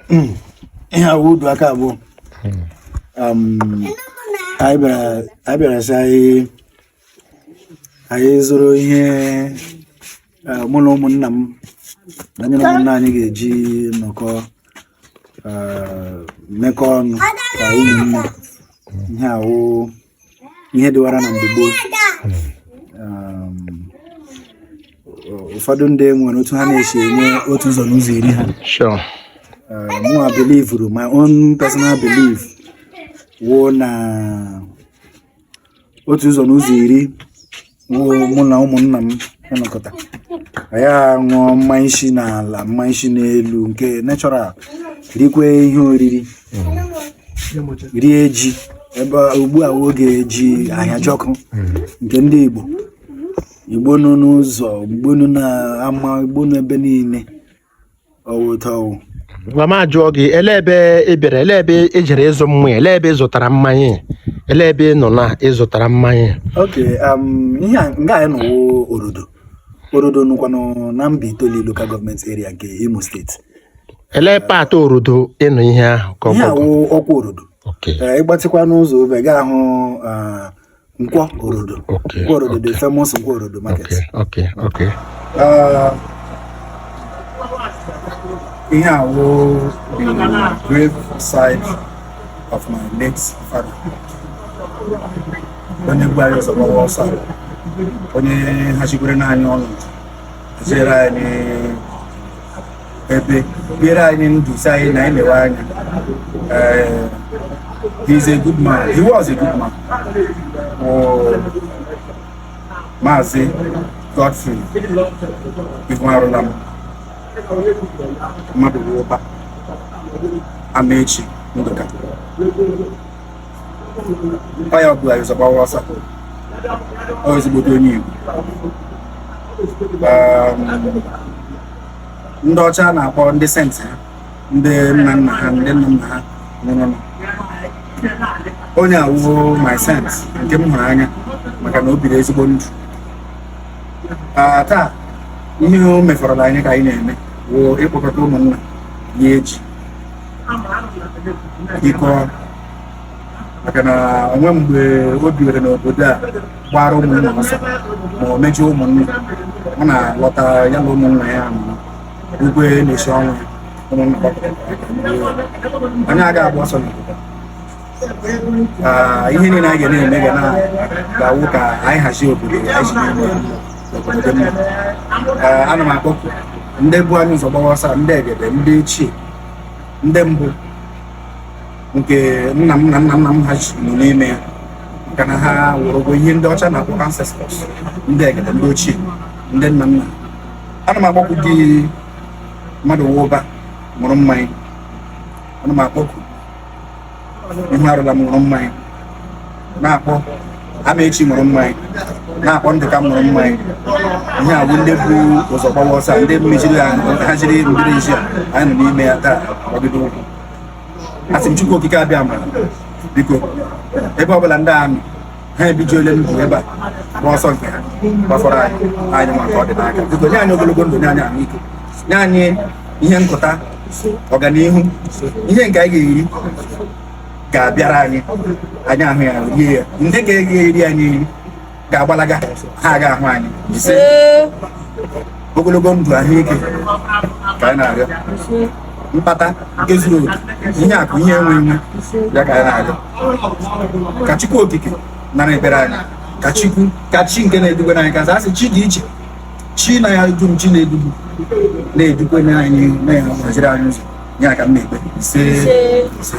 Ihe a wụ udu aka abụọ. Anyị bịara sị anyị zụrụ ihe mụ na ụmụnna m, anyị na ụmụnna anyị ga-eji nọkọ, mekọ ọnụ ka ụmụnne. Ihe a wụ ihe dịwara na mgbe gboo. Ụfọdụ ndị nwere otu ha na-esi enye otu ụzọ n'ụzọ iri ha. Mụa believe, my own personal belief wụ na otu ụzọ n'ụzọ iri wụ mụ na ụmụnna m ịnọkọta, anyị aṅụọ mmanya isi n'ala, mmanya isi n'elu, nke natural, rikwe ihe oriri, rie ji. Ebe ugbu a wụ oge ji ahịajọkụ nke ndị Igbo. Igbo nọ n'ụzọ, Igbo nọ n'ama, Igbo nọ ebe niile, ọwụ ụtọ ọwụ. Mama, jụọ gị, ele ebe ị bịara, ele ebe ị jere ịzụ mmanya, ele ebe ị zụtara mmanya, ele ebe ị nọ na ịzụtara mmanya? Ok, ihe a nga anyị nọwo Orodo. Orodo nụkwanụ na Mbaitoli Local Government Area nke Imo Steeti. Ele part Orodo ịnọ ihe ahụ ka ọ Ihe bụ? awụ ọkwa Orodo. Ịgbatịkwa n'ụzọ obe gaa ahụ Nkwọ Orodo. Nkwọ Orodo, the famous Nkwọ Orodo market. Ihe awụ the grave side of my late father, onye gbu anyị ụzọ gbawa ọsọ, onye hazikwere n'anyị ọnụ, haziere anyị ebe, biere anyị ndụ, si anyị na anyị lewe anya. He is a good man, he was a good man. Wụ Maazị Godfrey Ihuarụlam mmadụ wụba Amaechi Ndụka. Ọ ya bụ anyị ụzọ gbawa ọsọ. Ọ ezigbote onye Igbo. Ndị ọcha na-akpọ ndị saint ha, ndị nna nna ha, ndị nna nna ha nwụrụ. Onye awuo my saint nke m hụrụ anya maka na o biri ezigbo ndụ. Taa ihe o mefọrọla anyị ka anyị na-eme wụ ịkpọkọta ụmụnna ya eji ike, maka na onwe mgbe o biwere n'obodo a gbara ụmụnna ọsọ ma o mejọ ụmụnna. Ọ na-alọta, ya na ụmụnna ya nọ ugwe na-esi ọnwụ ya. Ụmụnna gbakọtara aka ndị anyị agaghị agba ọsọ n'obodo. Ihe niile anyị ga na-eme ga na ga-awụ ka anyị hazie obodo anyị si n'ime ya, obodo dị mma. Ana m akpọku ndị bụ anyị ụzọ gbawa ọsọ, ndị egede, ndị ochie, ndị mbụ nke nna m na nna nna m ha ji nọ n'ime ya, maka na ha wụrụgo ihe ndị ọcha na-akpọ ancestors, ndị egede, ndị ochie, ndị nna nna. Ana m akpọku gị, mmadụ wụba ṅụrụ mmanya. Ana m akpọku ihu arụla m ṅụrụ mmanya, na-akpọ Amaechi ṅụrụ mmanya, na-akpọ Ndụka ṅụrụ mmanya. Ihe a bụ ndị bụ ụzọ gbawa ọsọ, ndị mechiri haziri mmiri ezi a anyị nọ n'ime ya taa gbagide ụkwụ. Asị m Chukwu Okike abịa mara, biko, ebe ọbụla ndị a nọ, ha ebijuole ndụ ebe a gba ọsọ nke ha gbafọrọ anyị. Anyị nwa ka ọ dị n'aka, biko nye anyị ogologo ndụ, nye anyị ahụike, nye anyị ihe nkụta, ọganihu. Ihe nke anyị ga-eri ga-abịara anyị, anyị ahụ ya rie ya. Ndị ga-eri anyị eri ga-agbalaga, ha ga-ahụ anyị. Ise. Ogologo ndụ, ahụike ka anyị na-arịọ, mkpata nke zuru oke, ihe akụ, ihe enwe enwe ya ka anyị na-arịọ. Ka Chukwu Okike nara ekpere anyị, ka Chukwu, ka chi nke na-edugwe anyị, ka asị chi dị iche, chi na ya dum, chi na-edugbu na-edukwe anyị, na-ahaziri anyị ụzọ ya ka m na-ekpe. Ise, ise.